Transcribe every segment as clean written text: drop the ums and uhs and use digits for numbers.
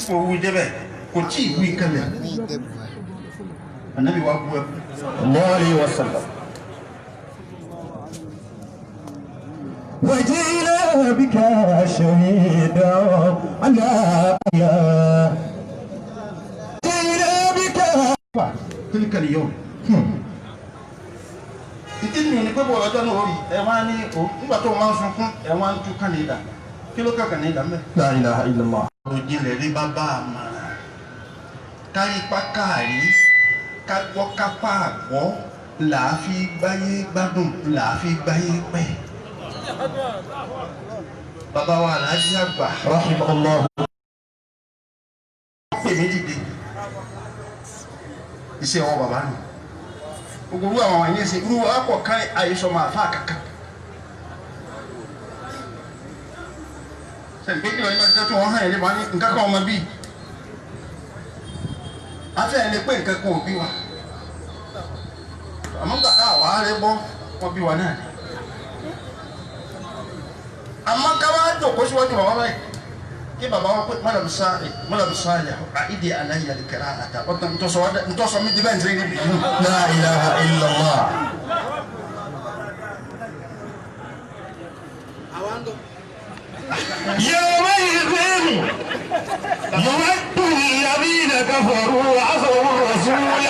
Kó wí débẹ̀ kò tí ì wí kalẹ̀, Anabi wa bu ẹkún. الله عليه وسلم. وجئنا بك شهيدا على يا جئنا بك تلك اليوم. Ìdí mi ni pé bọ̀rọ̀ ọjọ́ náà rí ẹ wá ní o nígbà tó o máa ń sunkún, ẹ wá ń tú kàn ní ìdá, kí ló kàkàn ní ìdá mẹ́. لا إله إلا الله. Òjìnlẹ̀ rí bàbá àmàrà káyípa káàrí kágbọ́ kápá àgbọ́ làá fi gbáyé gbádùn, làá fi gbáyé pẹ́. Bàbá wa Aláàjì àgbà رحمه الله. Pè mí dìde, iṣẹ́ wọn bàbá nù gbogbo irú àwọn ẹ̀yìn ṣe irú akọ̀ kan àyíṣọ́ máa fà kankan. Sẹ́ni pé kí lóyún bá ti tẹ́ tó wọ́n hàn yẹn lé wọn ní nǹkan kan ọmọ bíi afẹ́ ẹ̀ lè pé nǹkan kan ò bí wa, àmọ́ gbà ká àwa rẹ bọ́ wọ́n bí wa náà ni. Àmọ́ ká wá jòkó síwájú bàbá báyìí kí bàbá wa pé madam sáà, madam sáà àìdí aláyà lè kẹ́ra àtà ọ̀tàn ntọ́sọ mi di bẹ́ẹ̀ ní sẹ́yìn níbi. لا إله إلا الله. يومئذ يود الذين كفروا وعصوا الرسول،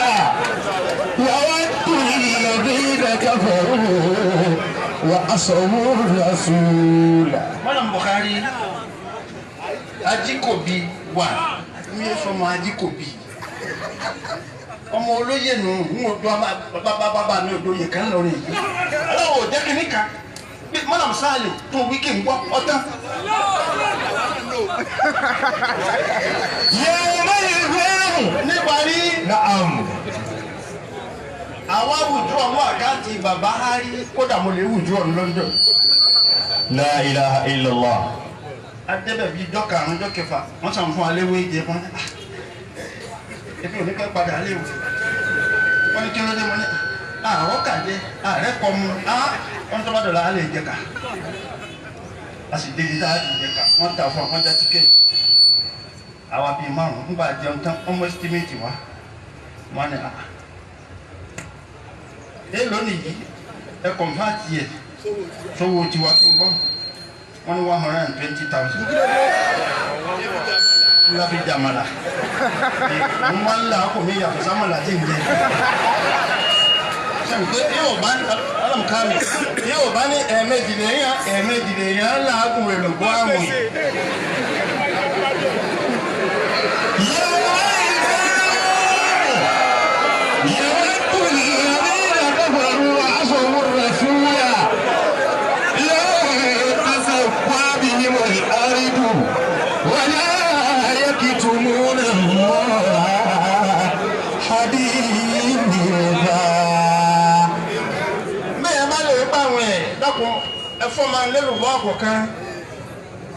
يود الذين كفروا وعصوا الرسول. Madam Buhari Ajíkòbí wà ní sọmọ Ajíkòbí, ọmọ olóyè nù ń wò tó bàbá bàbá mi ò lóye kan lórí yìí, aláwọ̀ ò jẹ́ kínní kan bí Madam Sáàlì tó wí kí n gbọ́ ọtán. يومئذ Níparí, نعم. Àwọn àwùjọ àwọn account bàbá hárí, kódà mo lè wùjọ ọ̀nà London. لا إله إلا الله. Adébẹ̀ bíi jọ́ karùn-ún, jọ́ kẹfà, wọ́n sàn fún aléwé jẹ fún ebi ò ní pẹ́ padà léwu. Wọ́n ní kí ló dé? Mo ní àárọ̀ kàdé ààrẹ kọ́ mu á. Wọ́n tó bá dọ̀la á lè jẹ ká, a sì débi tá a lè jẹ ká. Wọ́n ta fún wa, wọ́n já ticket àwa bíi márùn-ún. Nígbà jẹun tán, wọ́n mú estimate wa, wọ́n ní àá èèlò nìyí, ẹ convert yẹ sówó tiwa tó ń gbọ́. Wọ́n ní 120,000 ńlá fi jàmàlà. Mo máa ń là kò ní yàtọ̀ sámàlà tí ń jẹ. Sẹ́mi pé yóò bá alámùkámi yóò bá ní ẹ̀ẹ̀mejì lèyàn, ẹ̀ẹ̀mejì lèyàn làágùn èlùbọ́ àwìn. يومئذ يود الذين كفروا وعصوا الرسول لو تسوى بهم الأرض ولا يكتمون الله حديثا. Bẹ́ẹ̀ bá lè pa àwọn ẹ̀ dákun, ẹ fọ́ máa lérò bọ́ àpò kan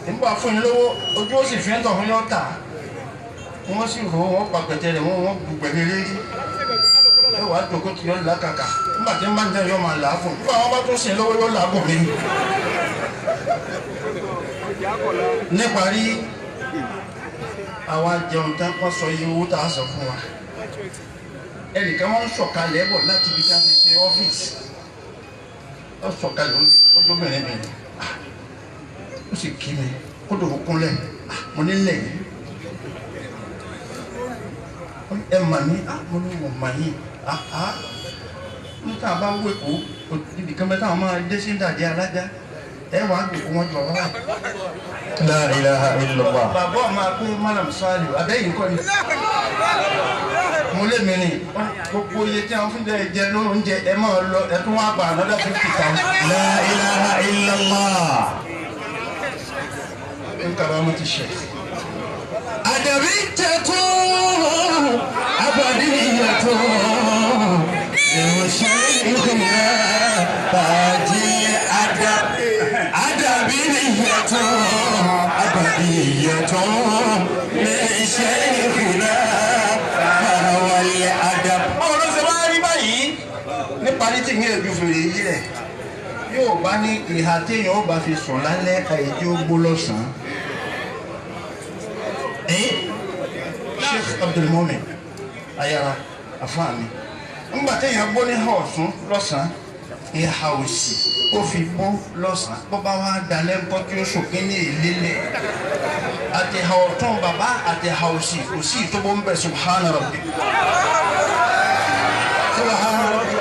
nígbà fún yín lówó, ojú ó sì fi ń tọ̀ fún yín ọ̀tà, wọ́n sì rò wọ́n pa pẹ̀tẹ́ rẹ̀, wọ́n gbùgbẹ̀ lé lérí. Ẹ wàá dòkó tí yọ làkàkà nígbà tí ń bá ń jẹ́ yọ máa là á fún un. Nígbà wọn bá tún sìn lówó yóò là á bò mí. Níparí, àwa jẹun tán, wọ́n sọ iye owó tá a sọ fún wa. Ẹnìkan wọ́n ń sọ̀kalẹ̀ bọ̀ láti ibi tí a ti ṣe ọ́fíìsì. Ó sọ̀kalẹ̀, ó jóbìnrin bìnrin, ó sì kí mi kó dòwó kúnlẹ̀. Mo ní lẹ̀ yìí, ẹ mà mí. Mo ní wọ́n mà yín. Ní tá a bá wé kó ibì kan bẹ táwọn máa dé sí dàdí alájà, ẹ wàá gbòkó wọn jọ wá. لا إله إلا الله. Bàbá ọmọ akpé Malam Saliu abẹ́yìn kọ́ ni mo lé mi ni gbogbo iye tí wọn fún jẹ jẹ lóúnjẹ, ẹ máa lọ, ẹ tún wá gba another 50,000. لا إله إلا الله. N kàrà mo ti ṣe. أدبية أبدية لشيخنا تاج الأدب، أدبية أبدية لشيخنا فهو الأدب. Báwo ló ṣe wá rí báyìí? Nípa ní tí ń yẹ ju fèrè yìí rẹ̀ yóò bá ní ìhà téèyàn ó bá fi sùn lálẹ́ àyè tí ó gbó lọ́sàn-án. Sheikh Abdulmumin ayára àfáà mi ńgbà téèyàn gbó ní ha ọ̀tún lọ́sàn-án ìhà òsì ó fi bó lọ́sàn-án bó bá wá dalẹ̀ ńkọ́ tí ó sòkè ní ìlélẹ̀ àti ìhà ọ̀tún bàbá àti ìhà òsì kò sí ìtòbó ń bẹ̀ subhana rabbi. Subhana rabbi.